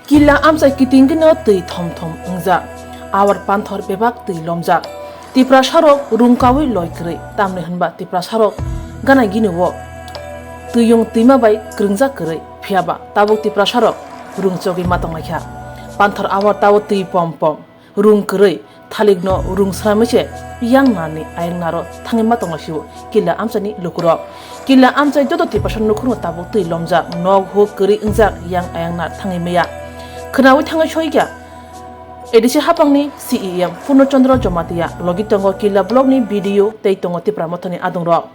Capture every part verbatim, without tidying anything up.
Killa amchai kiting gino twi thom thom wngjak, awar panthor bebak twi lomjak. Tiprasarok rung kaui loi kwrwi, tamni hwnba Tiprasarok gana gini o twiyung twima bai kwrwngjak kwrwi, phiyaba tabuk Tiprasarok rung chogwi ma tonglaikha. Panthor awar tao twi pom pom, rung kwrwi, thalikno rung swnamwi se yang narni ayang naro thangwi ma tonglaisio Killa amchaini lukurok. Killa amchai joto Tiprasa nukhungno tabuk twi lomjak, nok huk kwrwi wngjak, yang ayang nar thangwi maya. Khwnaui thangwi soikha A D C haphangni C E M Purno Chandra Jamatia, logi tongo Killa blockni B D O tei tongo Tipra Mothani adongrok.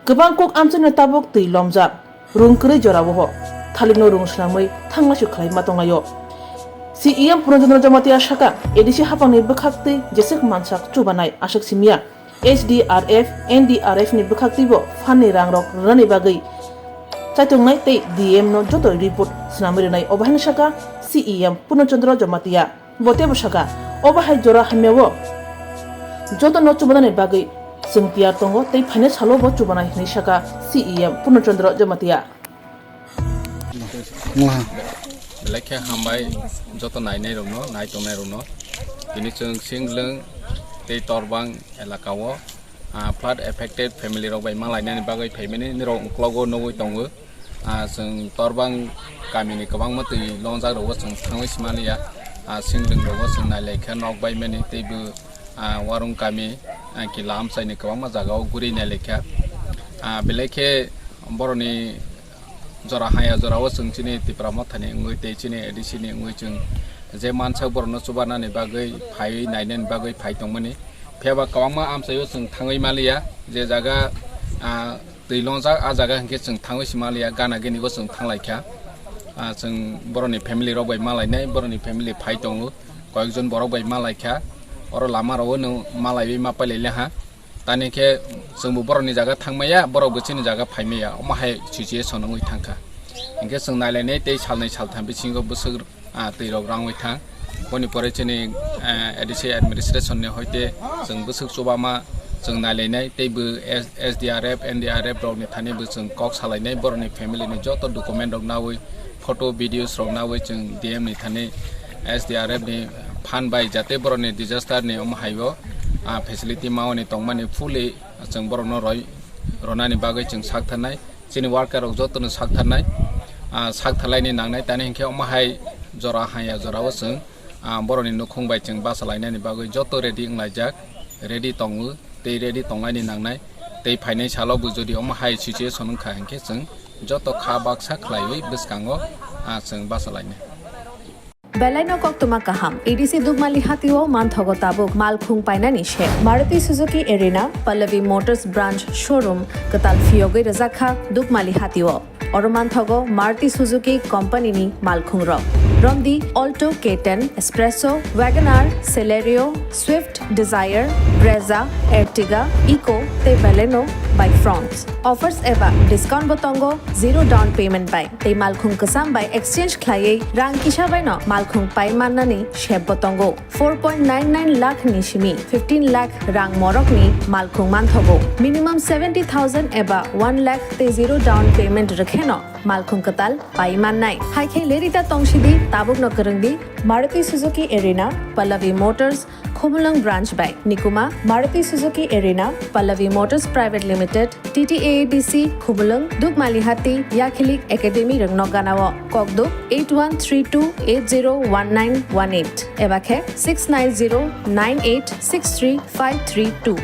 Kwbang kuk amchaino tabuk twi lomjak, rung kwrwi jorao ho thalikno rung swnamwi thanglaisio khlai ma tonglaio. C E M Purno Chandra Jamatia saka, A D C haphangni bwkhaktwi jeswk mansak chubanai aswk simiya. S D R F, N D R F ni bwkhaktwibo phanni rangrok rwnani bagwi chaitongnai tei D M no joto report swnamwi rwnai, obo haino saka C E M Purno Chandra Jamatia. Bo teibo saka, obo hai jora hamyao jotono chubanani bagwi chwng tiyar tongo tei phainai salo bo chubanai, hwnwi saka C E M Purno Chandra Jamatia. Belai khe hambai joto nainai rokno, nai tongnai rokno. Tini chwng Singlwng tei Torbang elaka o, ah, flood affected family rok bai malainani bagwi phaimani nirok uklogo nugwi tongo. Ah, chwng Torbang kamini kwbangma twi longjak rogo chwng thangwi sima liya. Ah, Singlwng rogo chwng nailaikha nok baimani teibo, ah, Warung kami, ah, Killa amchaini kwbangma jagao guri nailaikha. Ah, belai khe boroni jora haya jorao chwng chini Tipra Mothani wngwi tei chini A D C ni wngwi chwng je mansak borokno chubanani bagwi phaiwi nainani bagwi phai tongmani. Phiyaba kwbangma amchaio chwng thangwi maliya, je jaga, ah, twi longjak, ah jaga hinkhe chwng thangwi si maliya, gana gini bo chwng thanglaikha. Ah, chwng borokni family rok bai malainai, borokni family phai tongo, koyekjon borok bai malaikha, oro lama rogo no malaiwi ma pailailaha. Tani khe chwngbo borokni jaga thangmaya, borokbo chini jaga phaimaya, omo hai situation wngwi thangkha. Hinkhe chwng nailainai tei salnwi saltham bisingo bwswk, ah, twi rok rangwi thang. Boni pore chini, ah, A D C administration ni hoite chwng bwswk chubama chwng nailainai tei bo S-, S D R F, N D R F rokni thani bo chwng kok salainai, borokni family ni joto document rok nawi, photo, videos rok nawi chwng D M ni thani S D R F ni phan bai jate borokni disaster ni omo hai o, ah, facility mawani tongmani fully chwng borokno roi ronani bagwi chwng sak tharnai, chini worker rok jotono sak tharnai, ah, sak tharlaini nangnai, tani hinkhe omo hai jora haya jorao chwng, ah, borokni nukhung bai chwng basa lainani bagwi joto ready wnglaijak, ready tongo tei ready tonglaini nangnai, tei phainai salo bo jodi omo hai situation wngkha hinkhe chwng joto kha baksa khlaiwi bwskango, ah, chwng basa lainai. Belaino koktwma kaham, A D C Dukmali hatio manthogo tabuk malkhung painani se. Maruti Suzuki Arena, Pallavi Motors Branch Showroom, kwtal phiyogwi rwjak kha Dukmali hatio. Oro manthogo Maruti Suzuki Company ni malkhung rok. Romdi Alto K ten, Espresso, Wagon R, Celerio, Swift, Desire, Brezza, Ertiga, Eco tei Baleno bai Fronx. Offers eba discount bo tongo, zero down payment bai tei malkhung kwcham bai exchange khlaiwi rang kisa baino malkhung pai mannani sep bo tongo. Four point nine nine lakh ni simi fifteen lakh rang morokni malkhung manthogo. Minimum seventy thousand eba one lakh tei zero down payment rwkheno malkhung kwtal pai mannai. Hai khe lerita tongsidi, tabukno kwrwngdi Maruti Suzuki Arena, Pallavi Motors, Khumulwng Branch bai. Nikuma, Maruti Suzuki Arena, Pallavi Motors Private Limited, T T A A D C, Khumulwng, Dukmalihati, Yakhilik Academy rwngno ganao. Kokduk eight one three two eight zero one nine one eight eba khe six nine zero nine eight six three five three two.